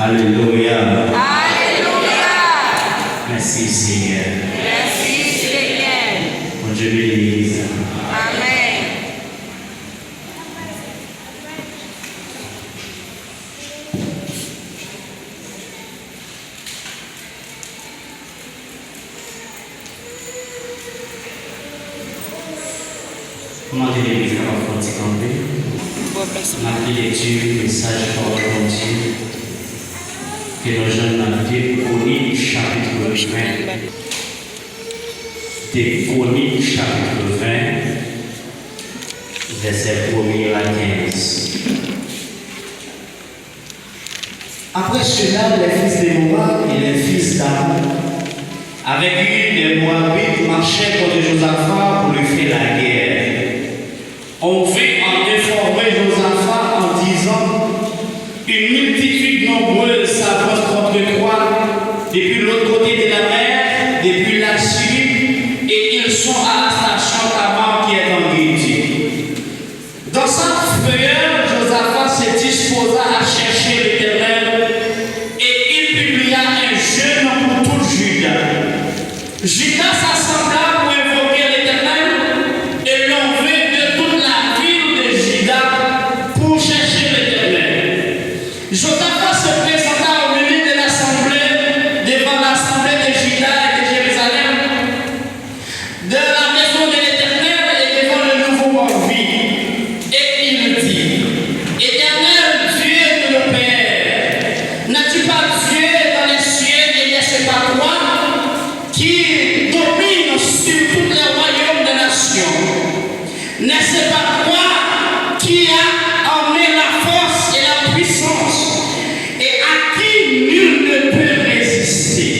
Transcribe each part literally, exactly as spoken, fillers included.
Alelouya. Alelouya. Mèsi, Senyè. Mèsi, Senyè. Bondye beni legliz la. Amèn. Mwen mande legliz la kapab fè yon ti kanpe. N ap li lekti mesaj pawòl Bondye ke nou jwenn nan de Kwonik chapit ven. De Kwonik chapit ven, vèsè premye a kenz. Après cela, les fils de Moab et les fils d'Ammon, avec Hur des Moabites, marchèrent contre Josaphat pour lui faire la guerre. On vint en informer Josaphat en disant, une multitude nombreuse s'avance contre toi depuis l'autre côté de la mer, depuis l'Assyrie, et ils sont à la station Tamar qui est en Guédi. Dans sa frayeur, Josaphat se disposa à chercher l'Éternel, et il publia un jeûne pour tout Juda. Juda s'assembla pour invoquer l'Éternel, et l'on vint de toute la ville de Juda pour chercher l'Éternel. Josaphat se présenta au milieu de l'assemblée, devant l'assemblée de Juda et de Jérusalem, de la maison de l'Éternel et devant le nouveau parvis, et il dit, Éternel Dieu de nos pères, n'as-tu pas Dieu dans les cieux et n'est-ce pas toi qui domines sur tous les royaumes des nations? N'est-ce pas toi qui as en main la force et la puissance, et à qui nul ne peut résister?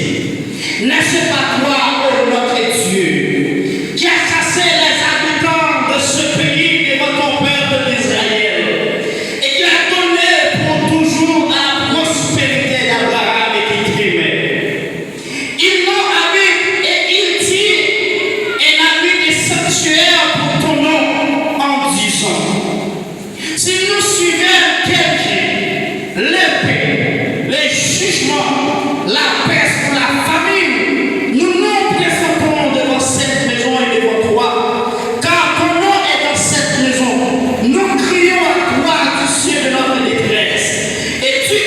N'est-ce pas toi, ô notre Dieu, qui as chassé les habitants de ce pays devant ton peuple d'Israël, et qui l'a donné pour toujours à la postérité d'Abraham et qui t'aimait? Ils n'ont habité et ils tirent et n'habitent des sanctuaires pour ton nom en disant, si nous suivions quelqu'un, l'épée, les jugements, la peste ou la famine, nous nous présentons devant cette maison et devant toi, car ton nom est dans cette maison. Nous crions à toi du sein de notre détresse, et tu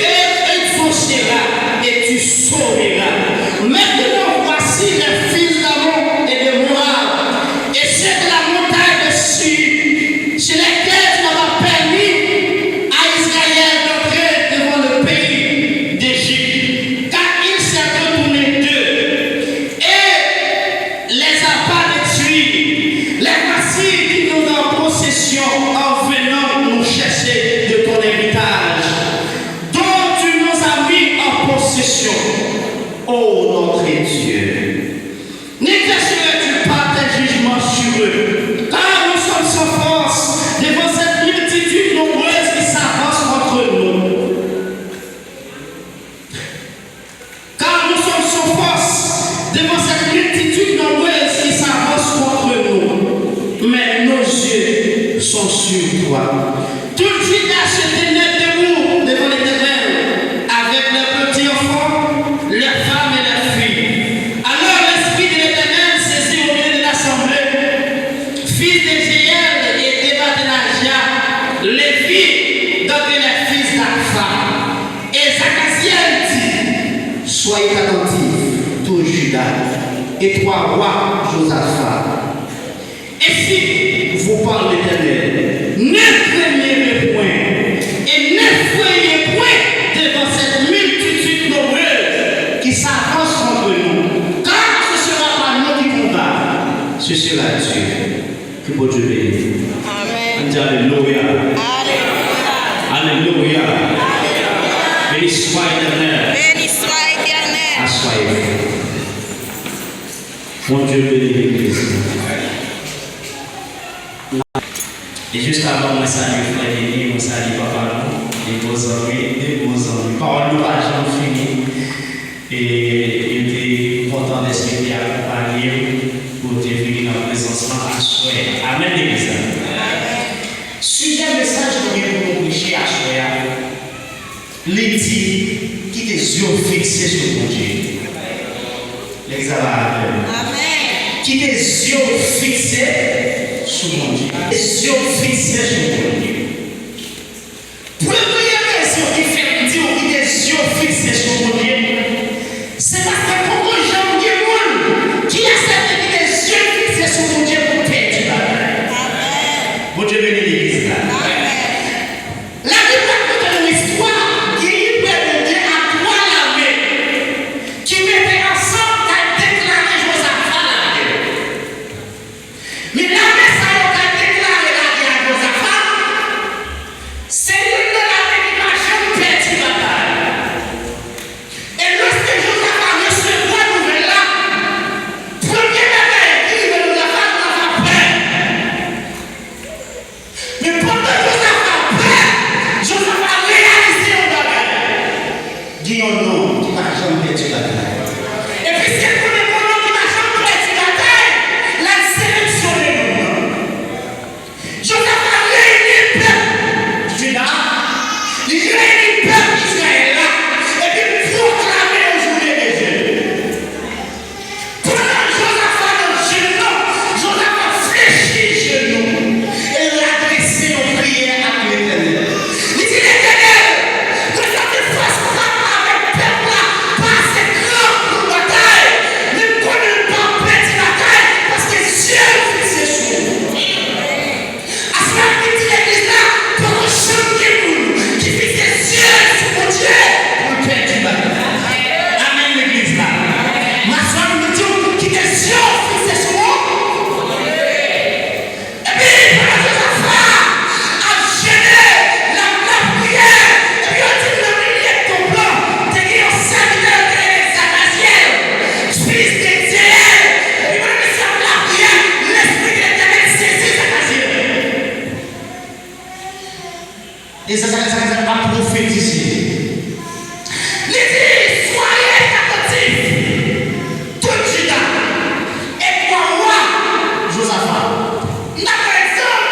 exauceras et tu sauveras. Maintenant, voici les fils d'Ammon et de Moab, et ceux de la montagne de Séir, sur lesquels tu n'as pas permis à Israël d'entrer devant le pays d'Égypte, car il s'est retourné d'eux et les a pas détruits. Les voici qui nous ont en possession en venant nous chercher de ton héritage, dont tu nous as mis en possession. Ô notre Dieu, n'exerceras-tu pas tes jugements sur eux, car nous sommes sans force devant cette multitude nombreuse qui s'avance contre nous? Car nous sommes sans force devant cette multitude nombreuse qui s'avance contre nous. Mais nos yeux sont sur toi. Tout Juda se tenait debout devant l'Éternel, avec leurs petits enfants, leurs femmes et leurs filles. Alors l'Esprit de l'Éternel saisit au milieu de l'assemblée, fils de Jéhiel et d'Ebadnaja, Lévi, d'entre les fils d'Apha. Et Zachaziel dit, soyez attentifs, tout Juda, et toi, roi Josaphat. Ainsi vous parle l'Éternel, ne craignez point, et n'effrayez point devant cette multitude nombreuse qui s'avance contre nous, car ce sera pas nous qui combat, ce sera Dieu. Ke Bondye beni nou. Amèn. Ann di alelouya. Alelouya. Alelouya. Beni swa Etènèl. Beni swa Etènèl. Aswè. Bondye beni legliz. E jis avan mwen salye frè Denis, mwen salye papa nou, de bon zanmi, de bon zanmi. Pawòl nou pa janm fini. E yo te kontan dèske te akonpanye m pou yo te vini nan prezans lan aswè a. Amèn, legliz la. Sijè mesaj nou gen pou nou preche aswè a, li Di, kite zye w fikse sou Bondye. Legliz la pa avè m. Kite zye w fikse sou Bondye. Kite zye w fikse sou Bondye. Premye rezon ki fè m di w kite zye w fikse sou Bondye, se paske poko janm gen moun ki aksepte kite zye l fikse sou Bondye pou l pèdi batay. Bondye beni legliz la. Labib rakonte nou istwa, gen prè de de a twa lame ki mete ansanm k al deklare Jozafa lagè. Men lame sa yo k al deklare lagè a Jozafa, se youn nan lame ki pa janm pèdi batay. E lòske Jozafa resevwa nouvèl la, premye bagay ki rive Jozafa, Jozafa pè. Men pandan Jozafa pè, Jozafa reyalize yon bagay. Gen yon nonm ki pa janm pèdi batay. E piske l konnen gen yon nonm ki pa janm pèdi batay, l al seleksyone nonm nan. Jozafa reyini pèp Jida a, li reyini pèp Izrayèl la, epi l pwoklame yon jounen de jèn. Pandan Jozafa nan jèn nan, Jozafa flechi jenou e l adrese yon priyè ak Letènèl. Li di, Letènèl, mwen santi fòs pa m avèk pèp la pa ase gran pou batay, men m konnen m p ap pèdi batay paske zye m fikse sou ou. Aswè a, m vin di legliz la, poko janm gen moun ki fikse zye l sou Bondye pou l pèdi batay. Amèn, legliz la. M aswè a, m di w, kite zye w fikse sou ou. Epi, pandan Jozafa ap jene, l ap lapriyè, epi yo di m nan milye tanp lan, te gen yon sèvitè yo te rele Zakazyèl, fis de Dyeyèl, epi pandan misye ap lapriyè, Lespri de Letènèl sezi Zakazyèl. E Zakazyèl ap pwofetize. Li di, Soyez attentifs, tout Juda, et toi, roi Josaphat. N ap pran egzanp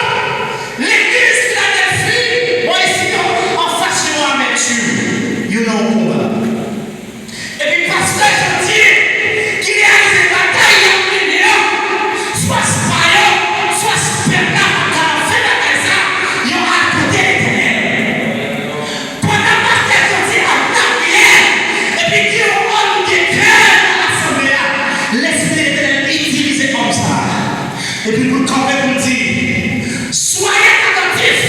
legliz Filadèlfi, bò isit, anfas yon amètim, youn nan yon konba. Epi pastè Jantye ki reyalize batay y ap mennen an, fòs pa yo, fòs pèp la pa ka fè batay sa, yo al kote Letènèl. Pandan pastè Jantye ap lapriyè, epi gen yon òm de kè nan asanble a, Lespri de Letènèl itilize òm sa a. Epi pou l kanpe pou l di, Soyez attentifs,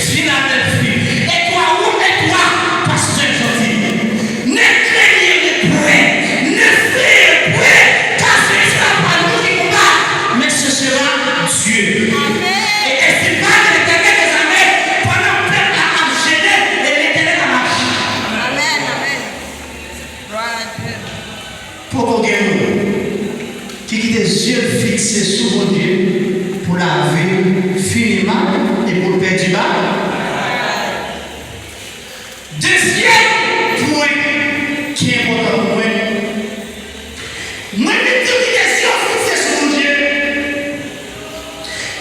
Philadelphie, et toi, ou, et toi, pastè Jantye. Ne craignez point, ne frayez point, car ce n'est pas nous qui combat, mais ce sera Dieu. Amen. Et ainsi parle l'Éternel des armées, pandan pèp la ap jene, e Letènèl ap mache. Amen, amen. Gloire à Dieu. Poko gen moun ki kite zye l fikse sou Bondye pou lavi l fini mal e pou l pèdi batay. Dezyèm pwen ki enpòtan pou mwen, mwen vin di w kite zye w fikse sou Bondye,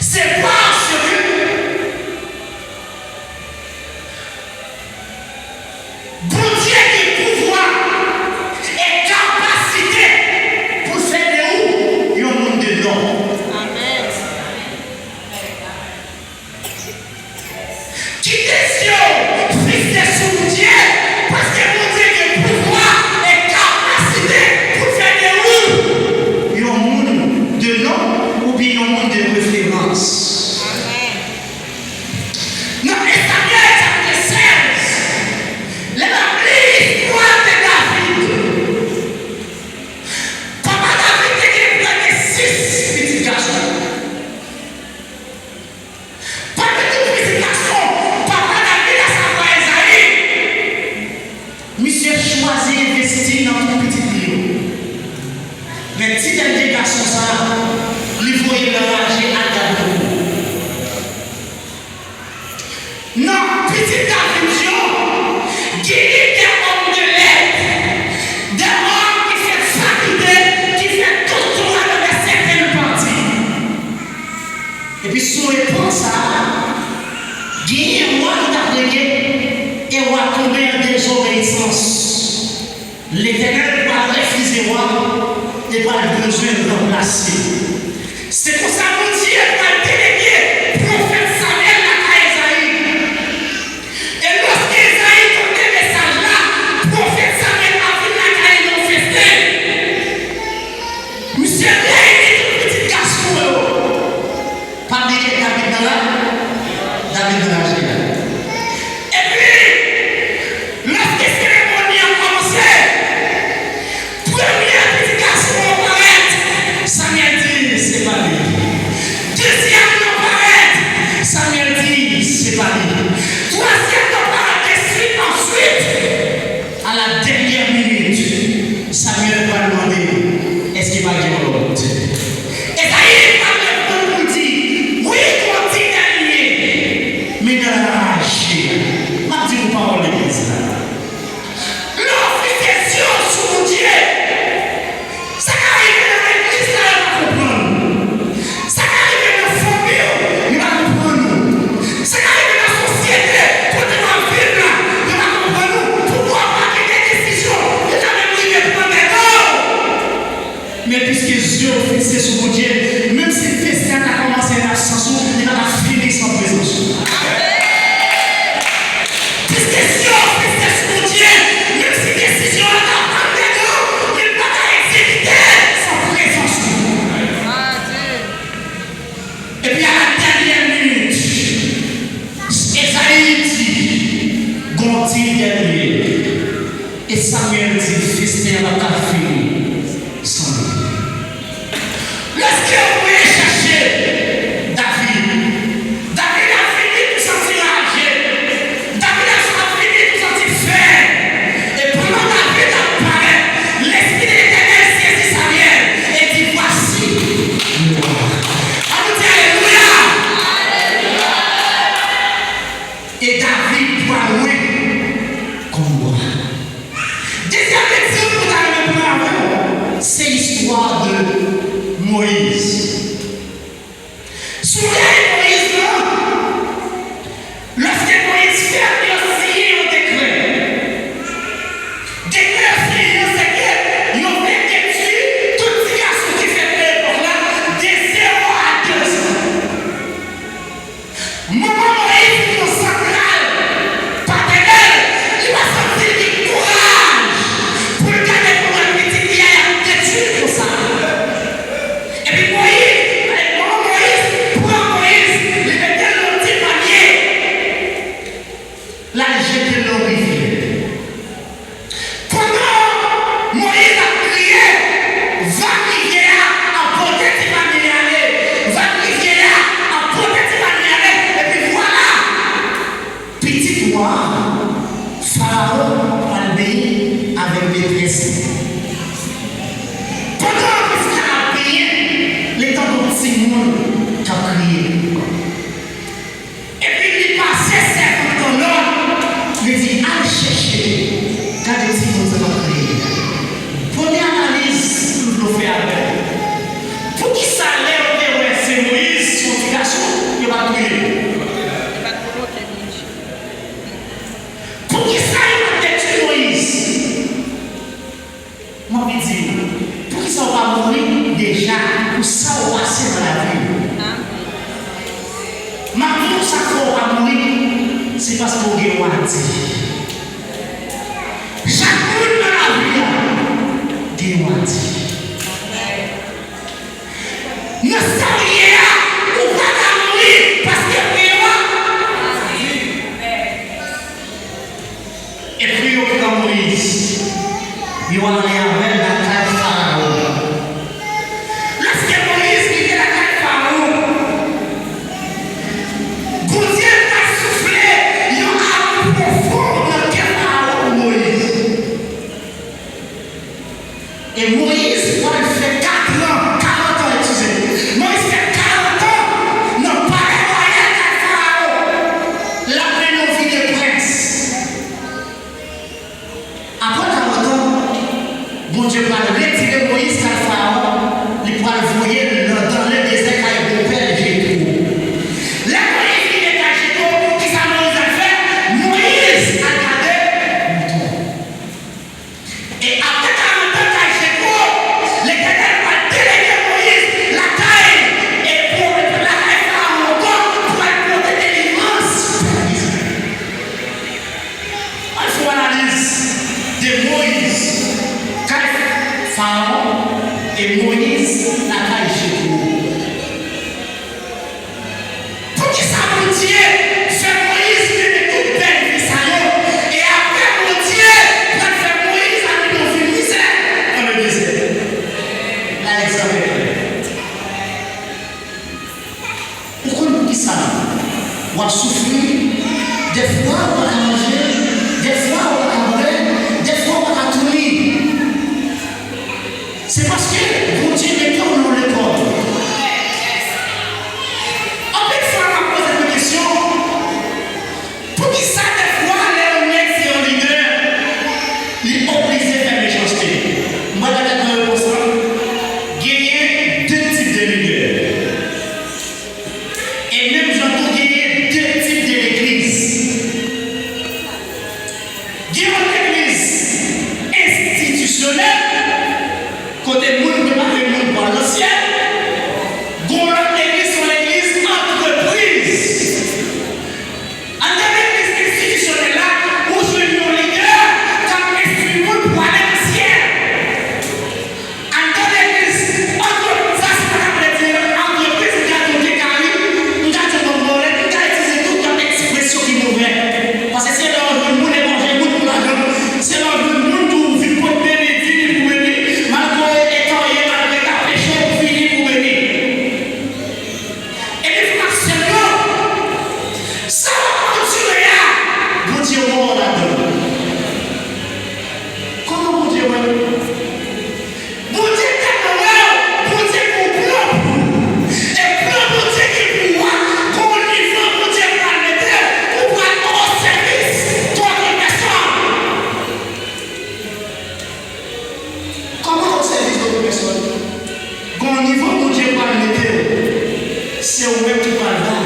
se paske Bondye gen pouvwa e kapasite pou l fè de ou yon moun de non. Amen. Kite zye w fikse sou Bondye, paske Bondye gen pouvwa e kapasite pou l fè de ou yon moun de non oubyen yon moun de referans. Amen. Nan Samyèl chapit sèz, lè n ap li istwa de David, papa David te gen prè de sis pitit gason. Pami tout pitit gason papa David, asavwa Ezayi, misye chwazi envesti nan tout pitit li yo. Men ti dènye gason sa a, li voye l anraje ak gad twoupo. Nan pitit David yo, gen de òm de lèt, de òm ki fè fakilte, ki fè doktora nan de sèten pati. Epi sou epòk sa a, genyen wa ki t ap rege, e wa tonbe an dezobeyisans. Letènèl pral refize w e pral bezwen ranplase w. Se konsa Bondye pral delege pwofèt Samyèl lakay Ezayi. E lòske Ezayi tande mesaj la, pwofèt Samyèl ap vin lakay li nan yon festen. Misye reyini tout pitit gason yo. Pa bliye David nan la, David nan raje la. Epi, lòske seremoni an kòmanse, premye pitit gason an parèt, Samyèl di, "Se pa li." Dezyèm nan parèt, Samyèl di, "Se pa li." Twazyèm nan parèt, ensi answit. A la dènyè minit, Samyèl pral mande, "Èske pa gen yon lòt?" Ezayi pral reponn pou l di, "Wi, gon ti dènye, men nan raje a." M ap di yon pawòl legliz la. Lè w fikse zye w sou Bondye, sa ka rive nan legliz la, yo pa konprann ou. Sa ka rive nan fanmi w, yo pa konprann ou. Sa ka rive nan sosyete kote w ap viv la, yo pa konprann ou. Poukwa w pa gen de desizyon, yo ka menm rive pran nèg ou. Men piske zye w fikse sou Bondye, menm si festen an ta kòmanse an absans ou, li pa t ap fini san prezans ou. Piske zye w fikse sou Bondye, menm si desizyon an ta pran devan w, li pa ka egzekite san prezans ou. Epi a la dènyè minit, Ezayi di, "Gon ti dènye." E Samyèl di, "Festen an p ap ka fini san li." Lèske yo voye chèche David, David ap vini tou santi raje. David ap vini tou santi fè. E pandan David ap parèt, Lespri de Letènèl sezi Samyèl e di, "Voici le roi." An nou di, "Alelouya!" E David pral lwe kòm wa. Dezyèm egzanp mwen ta renmen pran avè w, se istwa de Moyiz. Sou lè Moyiz lan, lòske Moyiz fè pou yo siyen yon dekrè, dekrè yo siyen an, se ke yo vle detwi tout ti gason ki fèt nan epòk la, de zewo a de zan. Manman Moyiz ki yon santral patènèl, li pa santi li gen kouraj pou l gade kòman pitit li a y ap detwi konsa. Epi Moyiz, manman Moyiz pran Moyiz, li mete l nan yon ti panye, l al jete l nan yon rivyè. Pandan Moyiz ap kriye, vag rivyè a ap pote ti panye ale, vag rivyè a ap pote ti panye ale, epi vwala, pitit wa Farawon pral benyen avèk detrès li. Pandan pitit la ap benyen, li tande yon timoun k ap kriye. Epi li pase sèvant lan lòd, li di, "Al chèche, gade timoun sa k ap kriye a." Premye analiz m vle w fè avè m. Poukisa lè yo te wè se Moyiz, se yon ti gason, yo pa t touye l? Poukisa yo pa t detwi Moyiz? M anvi di w, poukisa w pa mouri deja pou sa w pase nan lavi w? M ap di w sa k fè w pa mouri, se paske w gen wadi. Chak moun nan lavi a gen wadi. Nan sa w ye a, ou pa ka mouri paske w gen yon wadi. Epi yo pran Moyiz, yo ale avè l lakay Farawon. Lèske Moyiz rive lakay Farawon, Bondye pral soufle yon amou pwofon nan kè Farawon pou Moyiz. E Moyiz pral fè katran, karant an, eskize. Moyiz fè karant an nan palè wayal kay Farawon. L ap mennen yon vi de prens. Apre karant an, Bondye pral retire Moyiz kay Farawon, li pral voye l nan, dans le désert kay bonpè l Jetwo. Lè Moyiz rive kay Jetwo, kisa Moyiz al fè? Moyiz al gade mouton. E Moyiz kay Fawon e Moyiz lakay Jetwo. Poukisa Bondye fè Moyiz mennen tout bèl vi sa yo, e apre Bondye pral fè Moyiz al mennen w vil mizè, nan dezè? La egzanp e klè. Ou konn poukisa w ap soufri? Dèfwa ou pa ka manje, dèfwa ou pa ka bwè, dèfwa ou pa ka touni. Se paske Bondye mete w nan yon lekòl. Anpil fwa, m ap poze mwen kesyon, poukisa dèfwa lè yon nèg se yon lidè, li oblije fè mechanste? Mwen, la, nan repons lan, genyen de tip de lidè. E menm jan tou, genyen de tip de legliz. Gen yon legliz enstitisyonèl, kote moun prepare moun pou al nan syèl. Gen yon lòt legliz, se yon legliz antrepriz. Anndan legliz enstitisyonèl la, ou jwenn yon lidè k ap enstwi moun pou ale nan syèl. Anndan legliz, antrepriz la, se pa ka vle di antrepriz, m ka di w kekari, m ka di w bonbòlèt, m ka itilize tout lòt ekspresyon ki movè. Paske se lè w jwenn moun e manje moun pou lajan, se lè w jwenn moun tou vin pot beni, vini pou beni, malgre w etòye, malgre w ta peche, w vini pou beni. Epi frè m ak sè m yo, sa w ap andire a, Bondye wè w ladan l. Kòman Bondye wè w? Bondye tèlman wè w, Bondye gen yon plan pou ou. E plan Bondye gen pou ou a, gen yon nivo Bondye pral mete w, ou pral o sèvis dòt pèsòn. Kòman w sèvi dòt pèsòn? Gen yon nivo Bondye pral mete w, se ou menm ki pral ba l.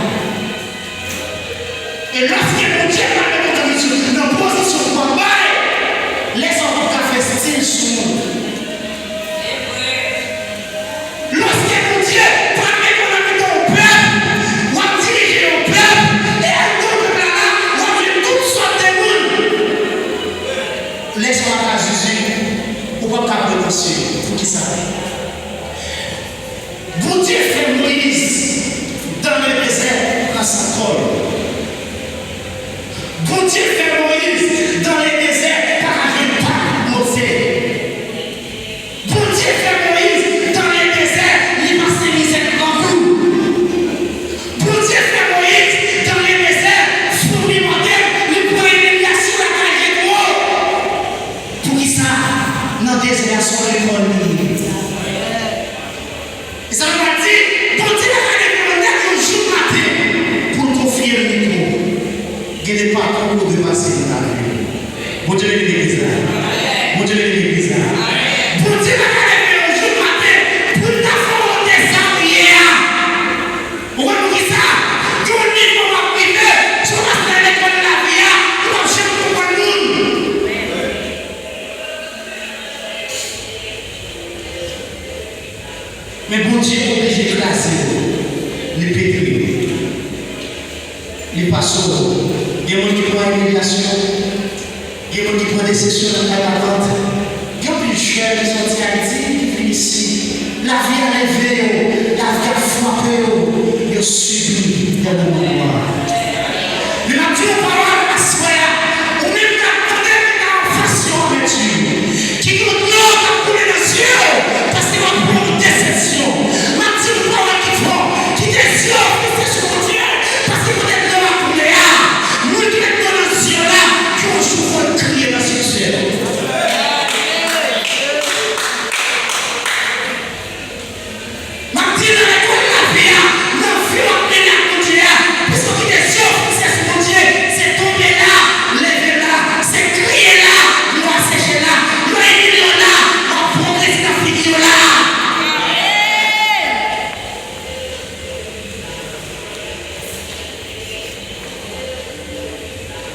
E lòske Bondye pral mete w nan pozisyon, nan pozisyon pou w ap bay, lè sa w p ap ka fè estil sou moun. Lòske Bondye pral mete w nan mitan yon pèp, w ap dirije yon pèp, e anndan pèp la la, w ap jwenn tout sòt de moun. Lè sa w ap ka zuzu, ou p ap ka pwononse. Poukisa? Bondye fè Moyiz dans le désert pa sa kò l. Bondye fè Moyiz dans le désert pa ka jwenn pa Moze. Bondye fè Moyiz dans le désert, li pase mizè grangou. Bondye fè Moyiz dans le désert, foumi mòde l, li pran imilyasyon lakay Jetwo. Poukisa? Nan dezè a se yon lekòl li ye. E sa vle di, Bondye pa ka leve yon nèg yon jou maten pou l konfye l mikwo. Gen de pakou ou dwe pase nan lavi w. Bondye beni legliz la. Bondye beni legliz la. Bondye pa ka leve yon jou maten pou l ta fè w dezabye a. Ou konn poukisa? Gen yon nivo w ap rive, si w pase nan lekòl lavi a, ou p ap janm konprann moun. Men Bondye oblije kraze w, li petre w. Li pase w. Gen moun ki pran imilyasyon. Gen moun ki pran desepsyon nan kay matant. Gen anpil jèn ki soti Ayiti, ki vin isi. Lavi a leve yo, lavi a frape yo, yo sibi dènye moman. Men m ap di w yon pawòl aswè a, ou menm k ap tande m, ki ta anfas yon avèti, ki gen dlo k ap koule nan zye w, paske w ap pran yon desepsyon. M ap di w yon pawòl ki fò, kite zye w fikse sou Bondye, paske kote dlo a koule a, moun ki met dlo nan zye w la, yon jou fò l kriye nan sensè. M ap di nan lekòl lavi a, nan vi w ap mennen ak Bondye a, piske w kite zye w fikse sou Bondye, se tonbe la, leve la, se kriye la, dlo a seche la, yo imilye w la, w ap pran plezi nan figi yo la.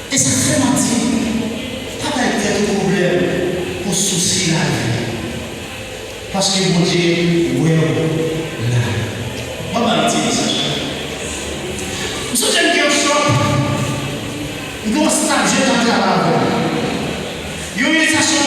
E sa k fè m ap di, pa bay tèt ou pwoblèm pou sousi lavi. Paske Bondye wè w la. Ban m ba nou ti mesaj. M sonje m gen yon shop, m gen yon staf, je t ap travay avè l. Yon inisiyasyon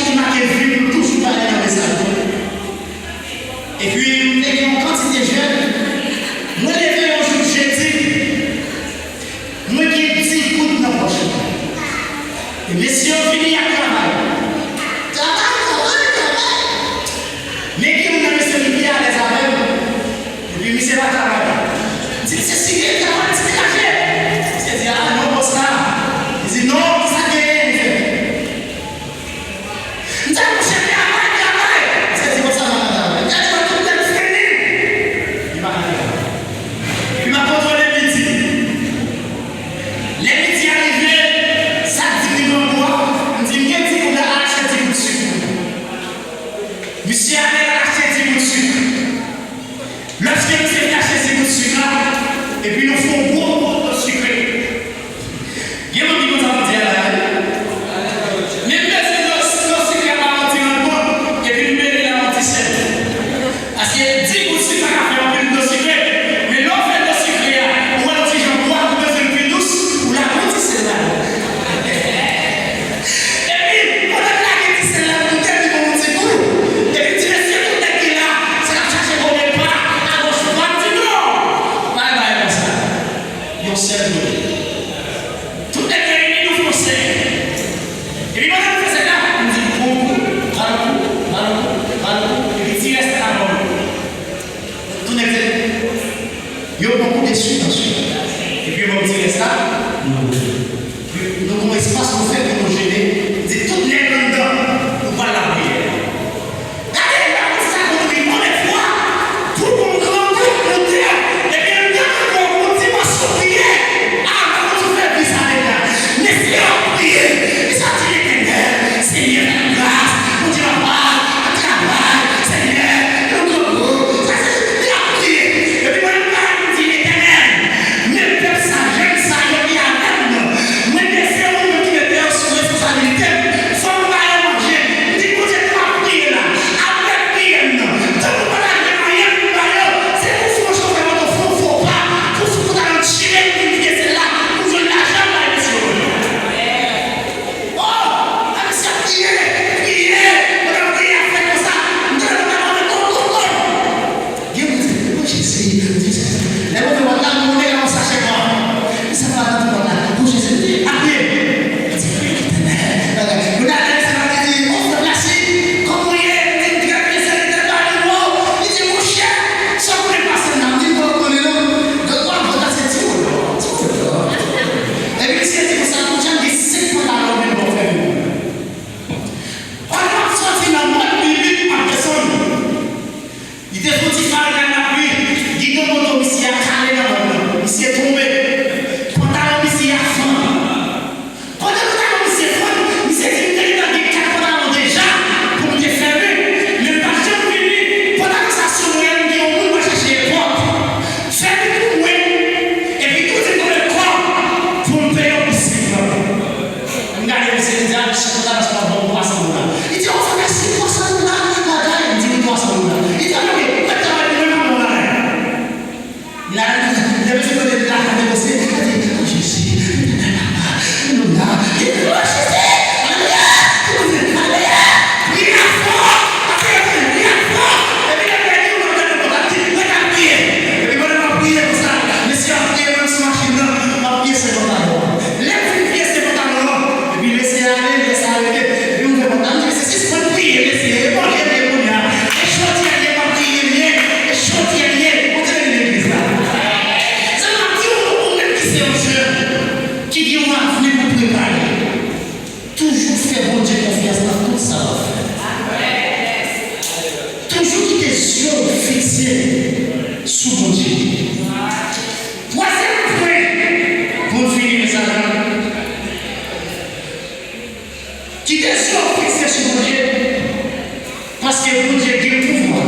Bondye gen pouvwa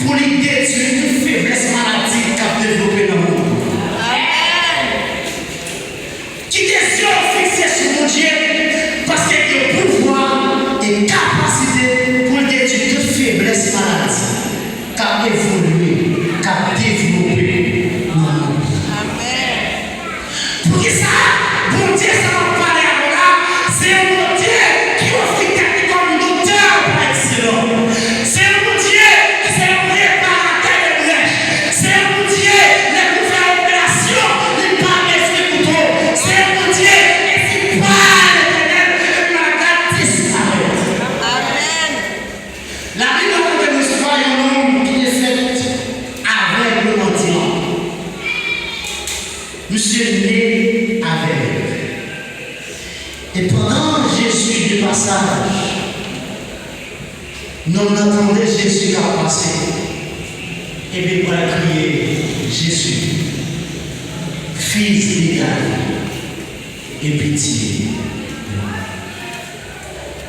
pou li detwi tout feblès maladi k ap devlope nan mond ou. Kite zye w fikse sou Bondye, paske l gen pouvwa e kapasite pou l detwi tout feblès maladi k ap evolye, k ap devlope nan mond. Poukisa Bondye sa w ap pale avè w la, se yon Bondye ki ofri tèt li kòm doktè pa ekselans. Se yon Bondye ki se yon reparatè de brèch. Se yon Bondye, lè pou fè operasyon, li pa bezwen kouto. Se yon Bondye, e si pa Letènèl, epi maladi a disparèt. Amèn. Labib rakonte nou istwa yon nonm ki te fèt avèg, yon mandyan. Misye ne avèg. E pandan Jezi de pasaj, nonm nan tande Jezi k ap pase, epi l pral kriye, Jezi, Fils de David, e pitye.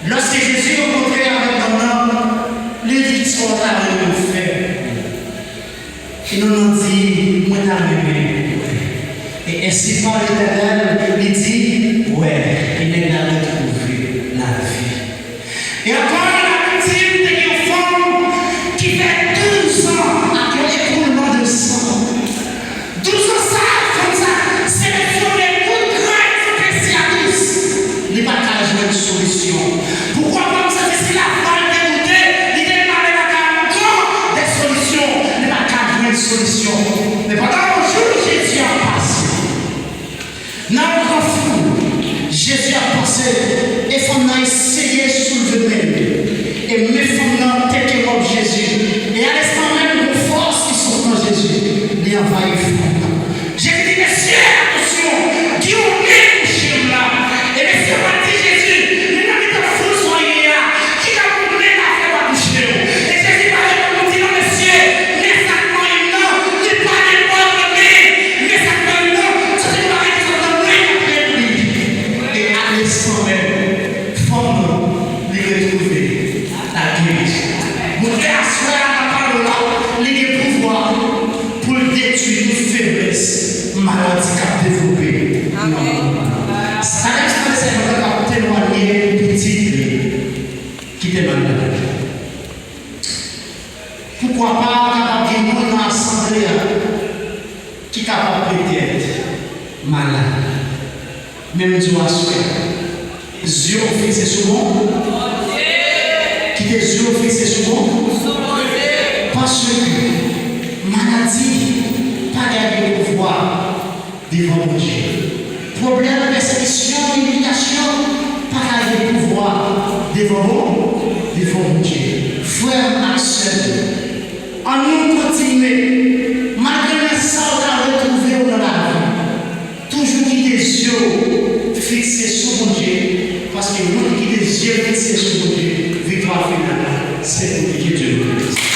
Lòske Jezi rankontre avèk nonm nan, li di, kisa w ta renmen m fè? E nonm nan di, mwen ta renmen wè. E ensi pa Letènèl, li di, wè, e nèg la retwouve lavi. E ankò, Labib di n te gen yon fanm ki fè douz an ak yon ekoulman de san. Douz an sa, fanm sa selesyone tout gran espesyalis. Li pa t ka jwenn solisyon. Poukwa fanm sa, si lafwa l te doute, li te mande lakay yon gran de solisyon, li pa t ka jwenn solisyon. Men pandan yon jou, Jezi ap pase. Nan yon gran foul, Jezi ap pase, e fanm nan eseye soulve men l. E men fanm nan teke wòb Jezi. E a lenstan menm, yon fòs ki sot nan Jezi, li anvayi fanm nan. Jezi di, mesye, atansyon, gen yon men touche m la. E mesye pa di Jezi, men nan mitan foul sa w ye a, ki jan pou men la fè pa touche w? E Jezi pa reponn, li di, non, mesye, men sa k manyen m nan, li pa nenpòt men. Men sa k manyen m nan, se yon bagay ki sot nan men k ap repli. E a lenstan menm, fanm nan, li retwouve lageri. Bondye aswè a nan pale w la, li gen pouvwa pou l detwi tout feblès, maladi k ap devlope nan mond. Sa menm si se yon nèg k ap temwanye pou pitit li ki te malad. Poukwa pa kapab gen moun nan asanble a ki kapab petèt malad? Men m di w aswè, zye w fikse sou Bon-, kite zye w fikse sou Bon-, paske maladi pa gen pouvwa devan Bondye. Pwoblèm, pèsekisyon, imilyasyon pa ka gen pouvwa devan Bon-, devan Bondye. Frè m ak sè m, ann nou kontinye, malgre nan sa w ka retwouve w nan lavi, toujou kite zye w fikse sou Bondye, paske moun ki kite zye l fikse sou Bondye, viktwa final la, se pou li. Ke Dye nou benisi.